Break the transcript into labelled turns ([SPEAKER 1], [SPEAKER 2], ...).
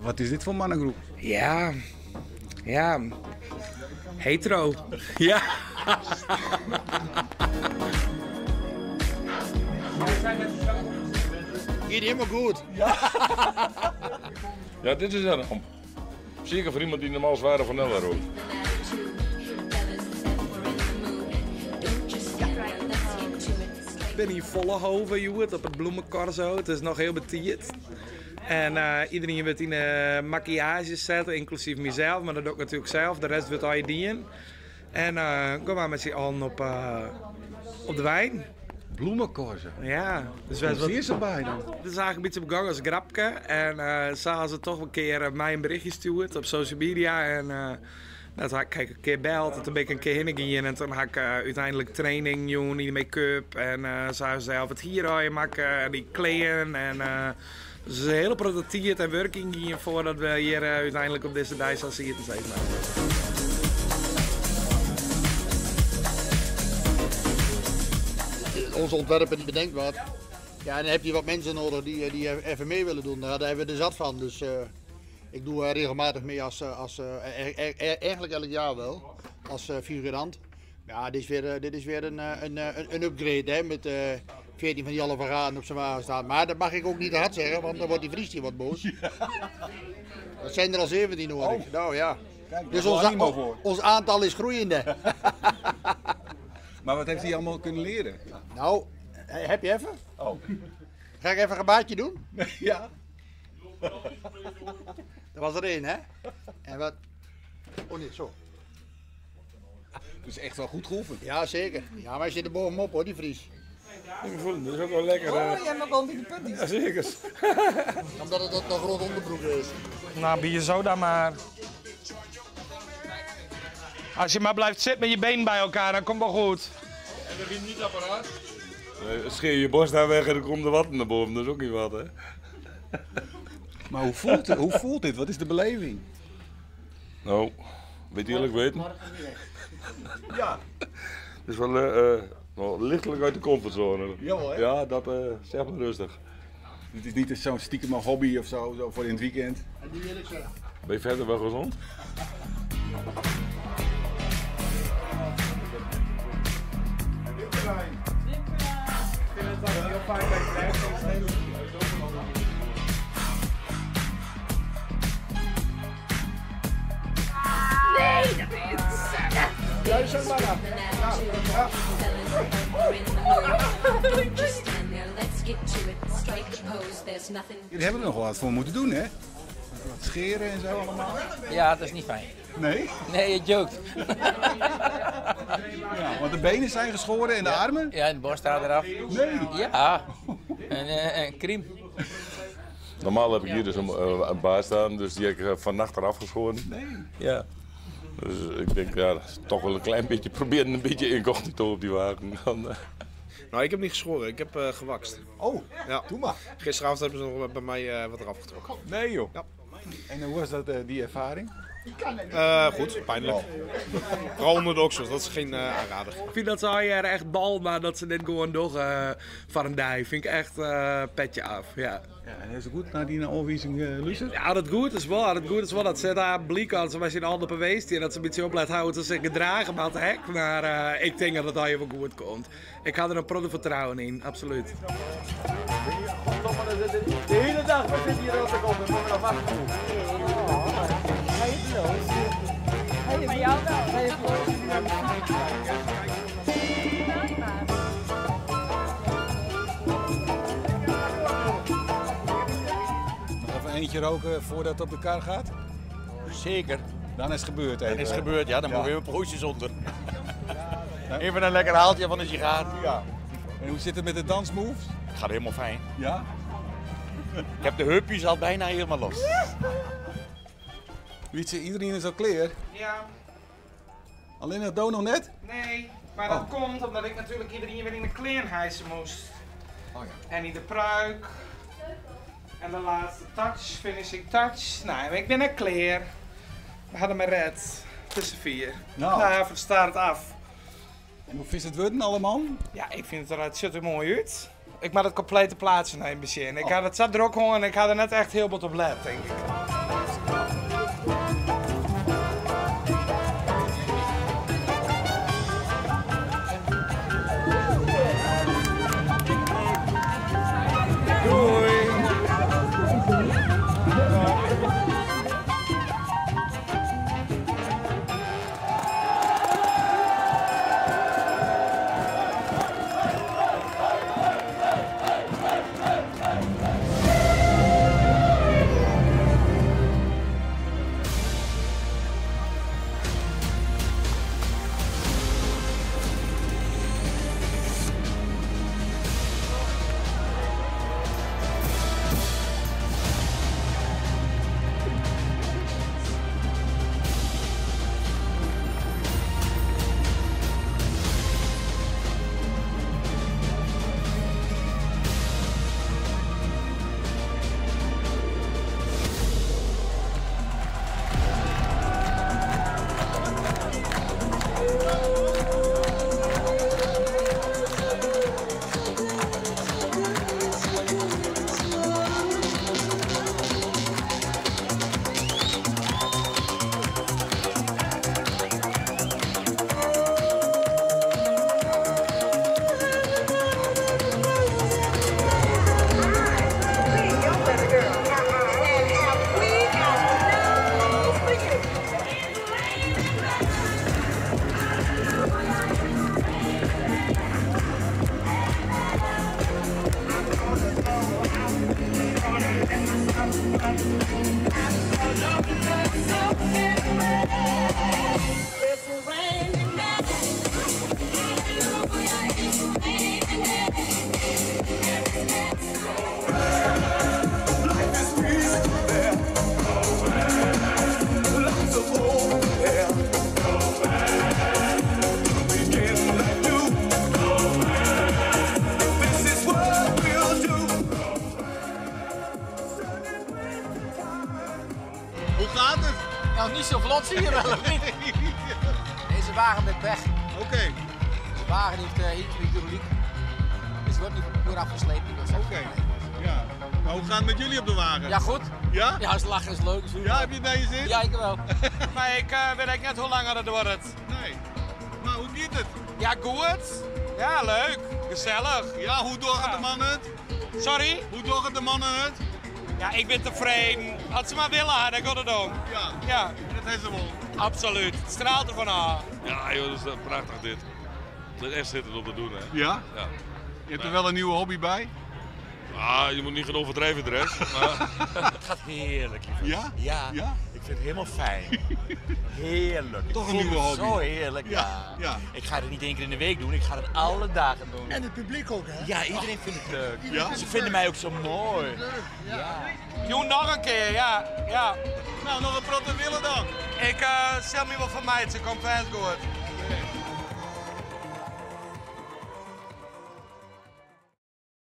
[SPEAKER 1] Wat is dit foar mannegroep?
[SPEAKER 2] Ja, ja, hetero. Ja.
[SPEAKER 3] Giet hielendal goed.
[SPEAKER 4] Ja, dit is in ramp. Seker foar iemand dy't normaal sware vanilla rookt.
[SPEAKER 2] Ik bin yn Vollenhove hjoed op it Bloemencorso. It is noch hiel betiid. En iderien wurdt yn de makillaazje set, ynklusyf mysels, mar dat doch ik natuerlik sels. De rest wurdt allegear dien. En gean wy mei syn allen op, op de wein.
[SPEAKER 1] Bloemencorso?
[SPEAKER 2] Ja.
[SPEAKER 1] Dus Hoe zie je ze bij dan?
[SPEAKER 2] Het is eigenlijk een beetje begonnen als grapke. En sa ha se toch in kear my in berichtje stjoerd op social media. En dat ha ik in kear beld en toen bin ik in kear hinne gien. En toen ha ik úteinlik training jûn yn de make-up. En sa ha se sels it hier allegear makke en dy klean. En dus is in hiele protte tiid en wurk yn gien foardat we hjir úteinlik op dizze dei sa sieten, sis mar.
[SPEAKER 3] Onze ontwerper die bedenkt wat. Ja, en dan heb je wat mensen nodig die even mee willen doen. Daar hebben we er zat van. Dus ik doe regelmatig mee als, als eigenlijk elk jaar wel, als figurant. Ja, dit is weer, dit is weer een upgrade hè, met 14 van die halve op zijn wagen staan. Maar dat mag ik ook niet te hard zeggen, want dan wordt die Fries die wat boos. Dat zijn er al 17 hoor ik. Oh. Nou ja.
[SPEAKER 1] Kijk,
[SPEAKER 3] dus
[SPEAKER 1] daar is animo voor.
[SPEAKER 3] Ons aantal is groeiende.
[SPEAKER 1] Maar wat heeft hij allemaal kunnen leren?
[SPEAKER 3] Nou, heb je even?
[SPEAKER 1] Oh.
[SPEAKER 3] Ga ik even een gebaartje doen?
[SPEAKER 1] Ja.
[SPEAKER 3] Dat was er één, hè? En wat? Oh nee, zo.
[SPEAKER 1] Dus echt wel goed geoefend.
[SPEAKER 3] Ja, zeker. Ja, maar hij zit er bovenop hoor, die Fries.
[SPEAKER 4] Ik voel hem, dat is ook wel lekker.
[SPEAKER 5] Oh, jij mag al die punties.
[SPEAKER 4] Ja, zeker.
[SPEAKER 3] Omdat het ook nog groot onderbroek is.
[SPEAKER 2] Nou, bier soda maar. Als je maar blijft zitten met je benen bij elkaar, dan komt het wel goed.
[SPEAKER 4] En er niet apparaat? Scheer je borst daar weg en dan komt er wat naar boven. Dat is ook niet wat, hè?
[SPEAKER 1] Maar hoe voelt dit? Wat is de beleving?
[SPEAKER 4] Nou, weet je eerlijk weten?
[SPEAKER 1] Ja.
[SPEAKER 4] Het is wel wel lichtelijk uit de comfortzone.
[SPEAKER 1] Jawel, hè?
[SPEAKER 4] Ja, dat zeg maar rustig.
[SPEAKER 1] Het is niet zo'n stiekem een hobby of zo, zo voor in het weekend.
[SPEAKER 3] En die wil ik zeggen.
[SPEAKER 4] Ben je verder wel gezond?
[SPEAKER 2] Ik vind het altijd heel fijn dat je blijft.
[SPEAKER 6] Nee, dat is...
[SPEAKER 2] Jij zo maar af. Ja.
[SPEAKER 1] Jullie hebben er nog wel wat voor moeten doen, hè? Wat scheren en zo allemaal.
[SPEAKER 5] Ja, dat is niet fijn.
[SPEAKER 1] Nee?
[SPEAKER 5] Nee, je joked.
[SPEAKER 1] Ja, want de benen zijn geschoren en de armen?
[SPEAKER 5] Ja, en de borst staat eraf.
[SPEAKER 1] Nee?
[SPEAKER 5] Ja. En crème.
[SPEAKER 4] Normaal heb ik hier dus een baard staan, dus die heb ik vannacht eraf geschoren.
[SPEAKER 1] Nee.
[SPEAKER 4] Ja. Dus ik denk, ja, dat is toch wel een klein beetje proberen een beetje incognito op die wagen. Dan.
[SPEAKER 7] Nou, ik heb niet geschoren, ik heb gewakst.
[SPEAKER 1] Oh,
[SPEAKER 7] Ja.
[SPEAKER 1] doe maar.
[SPEAKER 7] Gisteravond hebben ze nog bij mij wat eraf getrokken.
[SPEAKER 1] Nee joh.
[SPEAKER 7] Ja.
[SPEAKER 1] En hoe was dat, die ervaring?
[SPEAKER 7] Goed, pijnlijk. Vooral onder de oksels, dat is geen aanrader.
[SPEAKER 2] Ik vind dat ze al jaren echt bal, maar dat ze dit gewoon nog van een dij. Vind ik echt petje af, ja.
[SPEAKER 1] Ja, en is het goed naar die aanwijzing luisteren?
[SPEAKER 2] Ja, dat goed is wel, dat goed is wel. Dat ze daar bliek aan, ze zijn al op geweest en dat ze een beetje op laat houden dat ze zich gedragen met het hek. Maar ik denk dat het al even goed komt. Ik had er een protte vertrouwen in, absoluut.
[SPEAKER 8] De hele dag, we zitten hier al te komen, we moeten nog wachten.
[SPEAKER 5] Hij is los. Hij is
[SPEAKER 6] Maar jou wel.
[SPEAKER 5] Hij is los.
[SPEAKER 1] Nog even eentje roken voordat het op de kar gaat?
[SPEAKER 8] Zeker.
[SPEAKER 1] Dan is het gebeurd even.
[SPEAKER 8] Dan is het gebeurd, ja. Dan
[SPEAKER 1] Ja.
[SPEAKER 8] moeten we weer broodjes onder. Even een lekker haaltje van de sigaar.
[SPEAKER 1] Ja. En hoe zit het met de dansmoves?
[SPEAKER 8] Het gaat helemaal fijn.
[SPEAKER 1] Ja?
[SPEAKER 8] Ik heb de heupjes al bijna helemaal los.
[SPEAKER 1] Wietse, iedereen is al klaar?
[SPEAKER 2] Ja.
[SPEAKER 1] Alleen dat Do nog net?
[SPEAKER 2] Nee, maar dat
[SPEAKER 1] Oh.
[SPEAKER 2] komt omdat ik natuurlijk iedereen weer in de kleren hijsen moest.
[SPEAKER 1] Oh ja.
[SPEAKER 2] En in de pruik. En de laatste touch, finishing touch. Nou, ik ben er klaar. We hadden me red. Tussen 4.
[SPEAKER 1] Nou.
[SPEAKER 2] Klaar voor de start af.
[SPEAKER 1] En hoe is het worden allemaal?
[SPEAKER 2] Ja, ik vind het eruit zit er mooi uit. Ik maak het complete plaatje naar in begin. Ik
[SPEAKER 1] Oh.
[SPEAKER 2] had het zat er ook gewoon en ik had er net echt heel wat op let, denk ik.
[SPEAKER 8] Hoe gaat het?
[SPEAKER 5] Nou, niet zo vlot zie je wel, of niet? Deze wagen met pech.
[SPEAKER 8] Oké.
[SPEAKER 5] Deze wagen heeft iets met hydrauliek. Dus wordt niet meer afgesleept.
[SPEAKER 8] Oké. Ja. Maar hoe gaat het met jullie op de wagen?
[SPEAKER 5] Ja, goed.
[SPEAKER 8] Ja?
[SPEAKER 5] Ja, is lachen, is leuk. Is goed.
[SPEAKER 8] Ja, heb je het naar je zin?
[SPEAKER 5] Ja, ik wel.
[SPEAKER 2] Maar ik weet eigenlijk net hoe lang het wordt.
[SPEAKER 8] Nee. Maar hoe gaat het?
[SPEAKER 2] Ja, goed. Ja, leuk. Gezellig.
[SPEAKER 8] Ja, hoe doorgaat de mannen het?
[SPEAKER 2] Sorry?
[SPEAKER 8] Hoe doorgaat de mannen het?
[SPEAKER 2] Ja, ik ben tevreden. Als ze maar willen, dan gaat het om.
[SPEAKER 8] Ja.
[SPEAKER 2] Ja.
[SPEAKER 8] Dat heeft ze wel.
[SPEAKER 2] Absoluut. Het straalt ervan af.
[SPEAKER 4] Ja, joh, dat is prachtig dit. Het is echt zitten om te doen, hè.
[SPEAKER 8] Ja?
[SPEAKER 4] Ja.
[SPEAKER 8] Je hebt er wel een nieuwe hobby bij?
[SPEAKER 4] Ah, je moet niet gaan overdrijven, de rest. Maar...
[SPEAKER 9] Het gaat heerlijk, lieverd.
[SPEAKER 8] Ja?
[SPEAKER 9] Ja.
[SPEAKER 8] Ja?
[SPEAKER 9] Ik vind het helemaal fijn. Heerlijk. Ik
[SPEAKER 8] Toch een
[SPEAKER 9] voel
[SPEAKER 8] nieuwe
[SPEAKER 9] me
[SPEAKER 8] hobby.
[SPEAKER 9] Zo heerlijk, ja.
[SPEAKER 8] Ja, ja.
[SPEAKER 9] Ik ga het niet één keer in de week doen, ik ga het alle dagen doen.
[SPEAKER 3] En het publiek ook, hè?
[SPEAKER 9] Ja, iedereen vindt het leuk.
[SPEAKER 8] Ja?
[SPEAKER 9] Ze vinden mij ook zo mooi.
[SPEAKER 3] Ja.
[SPEAKER 2] Joe, nog een keer, ja. ja.
[SPEAKER 8] Nou, nog een protte willen dan.
[SPEAKER 2] Ik stel me wel van mij, ze komt vast goed.